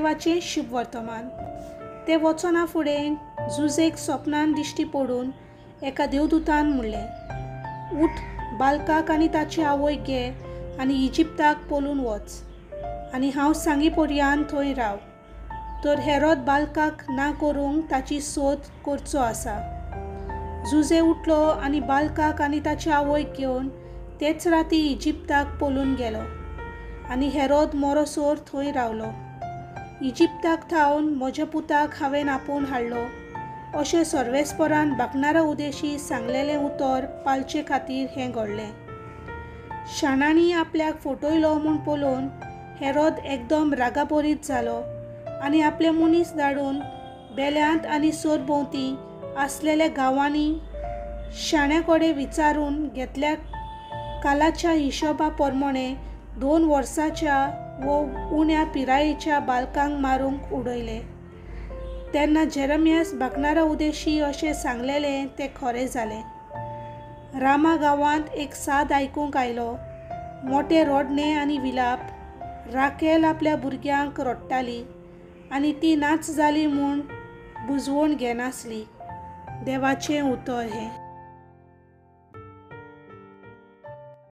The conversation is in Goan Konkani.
देवाचें शुभ वर्तमान. ते वचना फुडें जुजेक सपनान दिश्टी पडून एका देवदूतान म्हणलें, उठ, बालकाक आनी ताची आवयक घे आनी इजिप्ताक पळून वच आनी हांव सांगी पर्यान थंय राव. तर हेरोद बालकाक ना करूंक ताची सोद करचो आसा. जुजे उठलो आनी बालकाक आनी ताची आवयक घेवन तेच राती इजिप्ताक पळून गेलो आनी हेरोद मोरोसोर थंय रावलो. इजिप्ताक थावन म्हज्या पुताक हांवें आपोवन हाडलो अशें सर्वेस्परान बाकणारा उदेशी सांगलेलें उतर पालचे खातीर हें घडलें. शाणांनी आपल्याक फटयलो म्हूण पळोवन हेरोद एकदम रागाभरीत जालो आनी आपले मनीस धाडून बेल्यांत आनी सरभोंवती आसलेल्या गांवांनी शाण्या कडेन विचारून घेतल्या कालाच्या हिशोबा प्रमाणे 2 वर्साच्या वो उण्या पिरायेच्या बालकांक मारूंक उडयले. तेन्ना जेरमियास बाकणारा उदेशी अशें सांगलेलें तें खरें जालें. रामा गांवांत एक साद आयकूंक आयलो, मोटें रडणें आनी विलाप. राकेल आपल्या भुरग्यांक रडटाली आनी ती नाच जाली म्हूण बुजवण घेनासली. देवाचें उतर हें.